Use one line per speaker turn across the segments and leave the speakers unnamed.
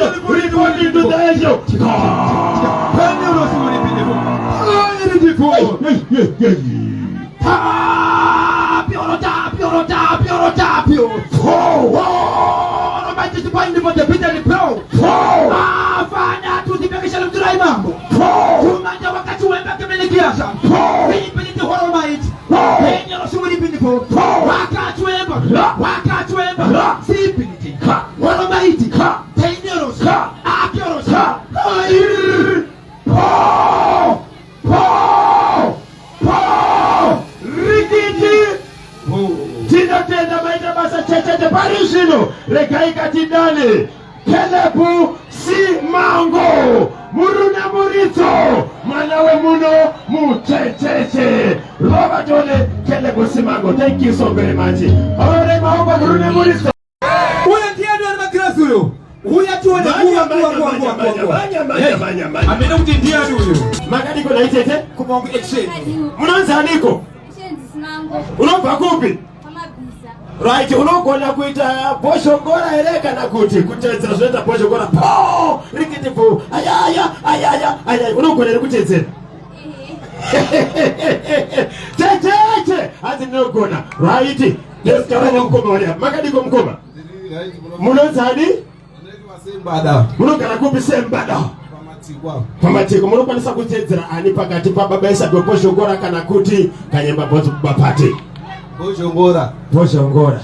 Reporting to the angel. Rikiti. Tinotenda maita basa chechete pari zvino. Regai katidane Kelebu Simango Muruna Muridzo mwana wemuno muchecheche Rovatone Kelebu Simango. Thank you so very much. Ore maoko Muruna Muridzo.
Uyo ndiani ane magirazi uyo? Uya tione
Manya,
nguva
manya,
nguva nguva
manya,
nguva nguva.
manya, manya, manya, manya.
Hamene kuti ndiani uyo?
Makadiko naitete?
Kumongo action.
Munonzi aniko? Unobva kupi? Right, unogona kuita bhoshongora here kana kuti kutedzera zvinoita bhoshongora po rikiti po ayaya ayaya ayaya unogona here kutedzera? Checheche hanzi ndinogona. Right, ndositaura nemukoma wari apa. Makadiko mukoma? Munonzi ani?
Sembada.
Munogara kupi Sembada?
Pamatiko.
Pamatiko munokwanisa kutedzera ani pakati pababa Isabel Bhoshongora kana kuti Kanyemba Bhonzo Bapati?
Bhoshongora.
Bhoshongora.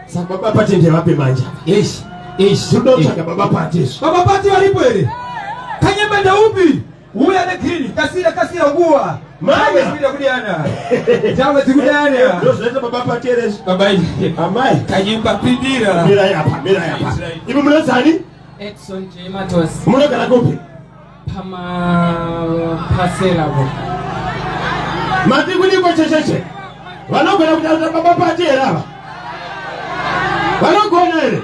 Saka baba Pati ndevapi manje?
Ish, ish.
Tinotsvaga baba Pati izvi.
Baba Pati varipo here? Kanyemba ndeupi? Uya negreen, kasira kasira nguva.
Manya.
Zvawe kudiyana. Zvawe dzikudiyana.
Ndozvinoita baba Pati here izvi?
Baba iyi.
Amai.
Kanyemba pindira.
Mirai apa, mirai apa. Imi munonzi ani?
Edson J. Matos.
Munogara kupi?
Pama pasela bo.
Mati kudiko checheche. Vanogona kutaura baba Pati here ava? Vanogona here?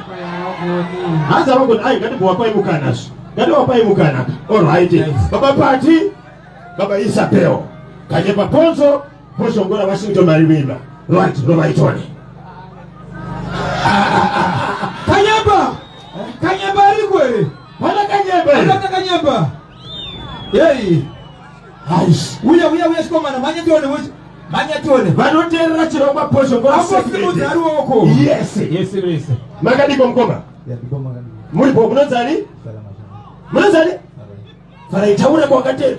Hanzi havagoni. Ai, ngatimbovapa mukana zve. Ngativapai mukana. All right. Baba Pati, Baba Isabel. Kanyemba Ponzo, Bhoshongora Washington Marimima. Right, rovaitone.
Kanyemba. Kanyemba ariko here?
Pana Kanyemba here?
Akata Kanyemba. Hey.
Aish.
Uya uya uya chikomana manya tione uya. Manya tione.
Vanoteerera chirongwa Bhoshongora
Ambosimudza ruoko.
Yes.
Yes, yes.
Makadiko mukoma? Muripo munonzani? Munonzani? Farai taura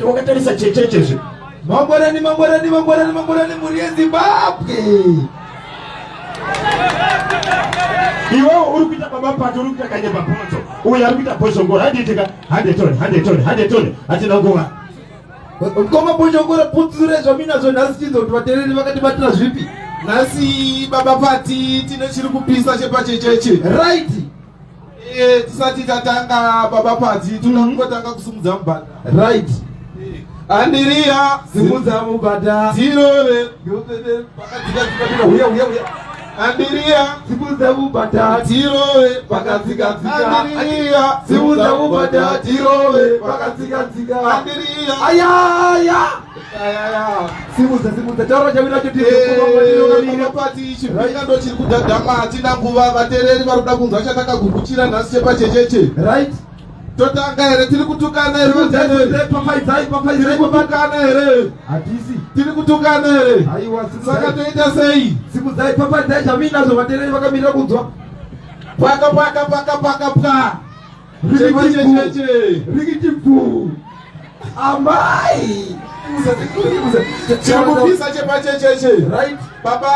wakatarisa chechechezve.
Mangwanani, mangwanani, mangwanani, mangwanani, mhuri yeZimbabwe.
Iwewe uri kuita baba Pati, uri kuita Kanyemba Bhonzo, uyu ari kuita Bhoshongora. Handiitika, handetone, handetone, handetone, hatina nguva.
Mukoma Bhoshongora, putsure zvaminazvo nhasi chinzo kuti vatereri vakatibatira zvipi?
Nhasi baba Pati tine chiri kupisa chepachecheche.
Right.
Tisati tatanga baba Pati toda kungotanga kusimudza mubhadha.
Right.
Andiriya
Simudza mubhadha.
tirove
Pakadzika uya uya uya.
Andiriya
Simudza mubhadha.
tirove
Pakadzika dzika.
Andiriya
Simudza mubhadha tirove pakadzika dzika.
Andiriya
Aya aya.
Ayaya.
Simudza simudza taura chaminacho
Baba Pati chipinga ndo chiri kudhadhama hatina nguva vatereri vari kuda kunzwa chatakagukuchira nhasi chepachecheche.
Right.
Totanga here tiri kutukana here vatereri?
Papaidzai
Tiri
papaidzai.
kutukana here?
Hatisi.
Tiri kutukana here?
Aiwa
Saka
simudzai.
toita sei?
Simudzai papaidzai chaminazvo vatereri vakamirira kunzwa.
Paka paka paka paka pwa. Chepachecheche.
Rikiti bvu. Amai.
Chiri kupisa chepachecheche.
Right.
Baba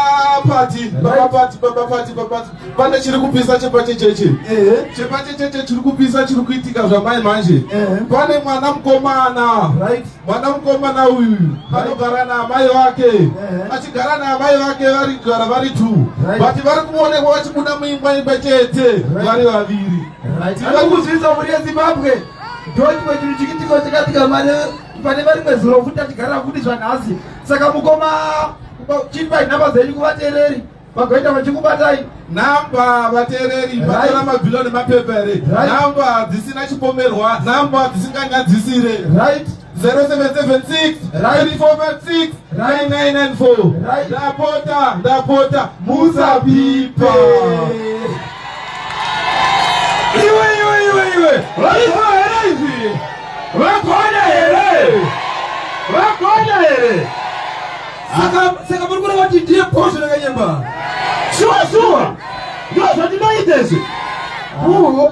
Pati, Baba Pati, Baba Pati, Baba Pati. Pane chiri kupisa chepachecheche.
Ehe.
Chepachecheche chiri kupisa chiri kuitika zvamai manje.
Ehe.
Pane mwana mukomana.
Right.
Mwana mukomana uyu anogara naamai vake. Achigara naamai vake vari gara vari two.
Right.
But vari kuonekwa vachibuda muimba imwe chete vari vaviri.
Right. Anokuzivisa mhuri yeZimbabwe. Ndochimwe chinhu chikitiko chakatika mane pane varimwe zuro futi tachigara futi zvanhasi. Saka mukoma chipai nhamba dzenyu kuvateereri vagoita vachikubatai.
Namba vateereri
Right.
vatora mabhilo nemapepa here?
Right.
Namba dzisina chipomerwa, namba dzisinganyadzisire.
Right.
0776
Right.
3456
Right.
9994.
Right.
Ndapota, ndapota, musapipe.
Iwe iwe iwe iwe. Izvo here izvi?
Vagona here? Vagona here?
Saka saka muri kureva kuti ndiye bhozho rakanyemba.
Shuwa shuwa, ndozvatinoita izvi.
Uhu.